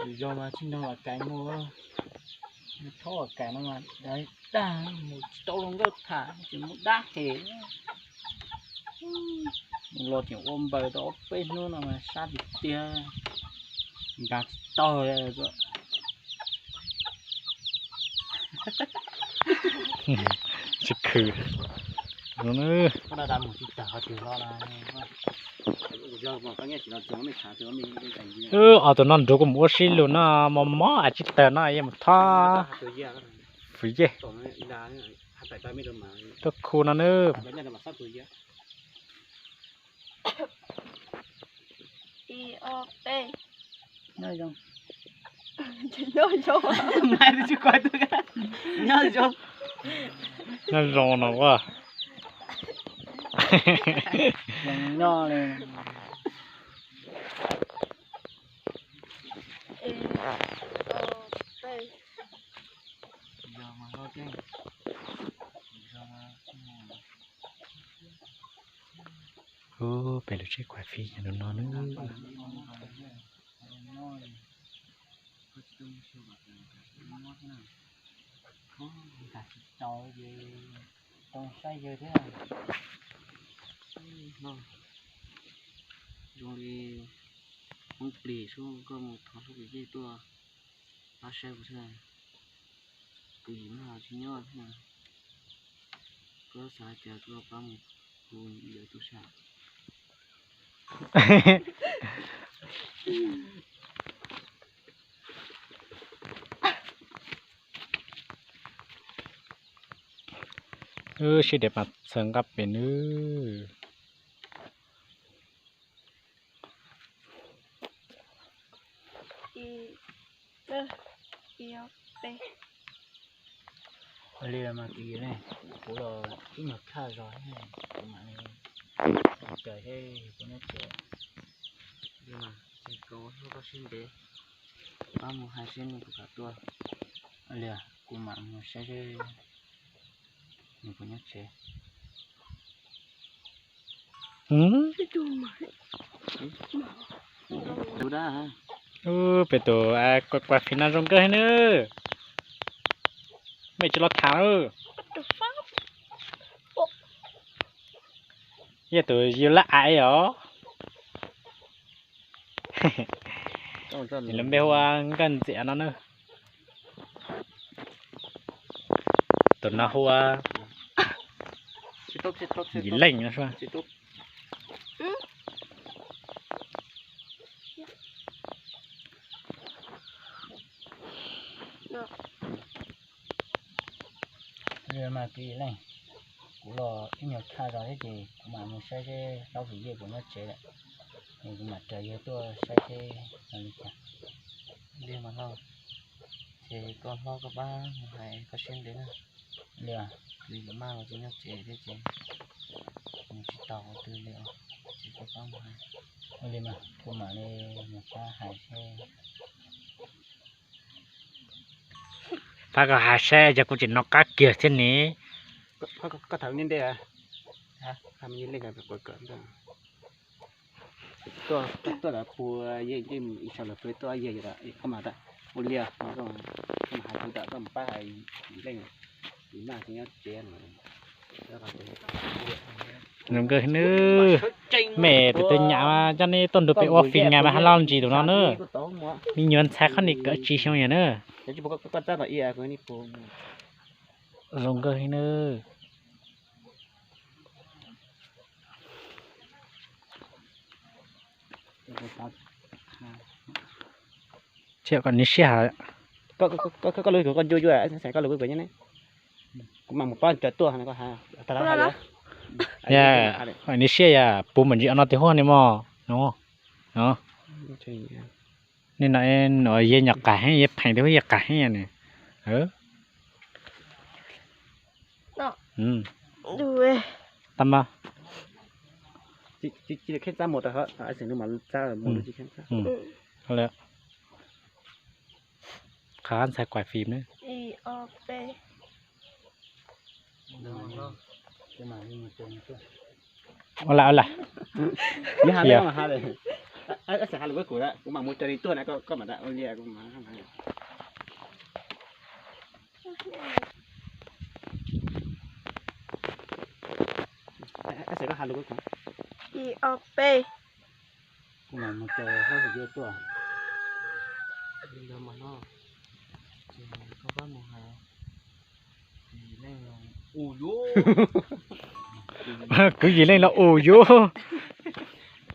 Lwm zaus mas tsis nrog Vam Kais mus, thaub Vam Kais no mas dag, mus tsis tau zoo nkauj tham, tsis mus dab hem. Mus los tseem ua npaws tau ob peb hnub no mas sab tiag tiag, nkag tsis taug. Tsis khwm. Os, tus no nrug kuv mus ua si lug no mos mos es tsis tawg no es mus thob fwm yej tuaj khu no nawb. Nyob zoo no ua. Ub, peb lub tsheb kuaj fij nyob rau no nawb. Zoo li hoob plis sub koj mus thov suab kwv yej tuaj pab saib kuv thiab. Kuv yim maj tsis nyob thiab. Koj xav cas koj pab mus, kuv yuav tuaj saib. Wb sib dev mas txhawv nqaj pem nawb. Ua li mas kuv los ib nyuag tshaj zog, kuv mam li caws seb yus puas nyob tsev. Li mas tsis kaus hlub koj sib ntev, pab mus hais seb nws puas kam tuaj. Ua li kuv mam mus saib seb nws puas nyob tsev. Peb tus kuaj fij no zoo nkauj heev nawb. Mej tsis los tham lawm. Yog tus yus lab ais os. Nws lub npe hu ua Nkauj Ntxias no na. Tus no hu ua Yim Leej no. Li mas kwv Yim Leej, kuv los ib nyuag tshaj zog thiab ces kuv mam mus saib seb hlob kwv Yej puas nyob tsev lawm, es kuv mam raws yawg tuaj saib seb zoo li cas. Li mas hlob, ces koj hlob koj pab mus hais koj siab ntev na. Li, kwv Yim Leej los tsis nyob tsev thiab ces mus tsis tau qhov twg li os, ces koj pab mus hais. Li mas kuv mam li mus pab hais seb. Pab koj hais saib, yog kuv tseem noj qab kiag thiab ne. Koj tham ntej ntej, tuaj lawv pua, ib sab lawv pua tuaj yog koj mas ua li, koj mas hais kuv tam koj mus pab hais Yim Leej, Yim Leej tsis nyob tsev. Zoo nkauj heev nawb. Mej tus twg nyam coj neb tuaj nrug peb ua fij ngai mas hab loj ntsis tus no nawb. Me nyuam ntxhais qhov ni kaum tsib xyoo yom nawb. Zoo nkauj heev nawb. Tsis kom nws siab hab. Koj lub kuv koj ncu ncu, koj lub kuv kuv nyob ne. Kuv mam mus pab cov tuaj. Yog nws siab yom, puv mam ntsis no tig huaj ni mog. Nej no no yog nyuam qas heev, yog pheem tig huaj yog qas heev ne. Tag mas. Qhov ntxhais kuaj fim ne. Ua la ua la. Xav has lus kuv, kuv mam mus cov neeg tuaj na, koj mam li kuv mam. Xav has lus kuv, ib ob peb, kuv mam mus cov hlob hauv tuaj. Kwv Yim Leej los ua yuv.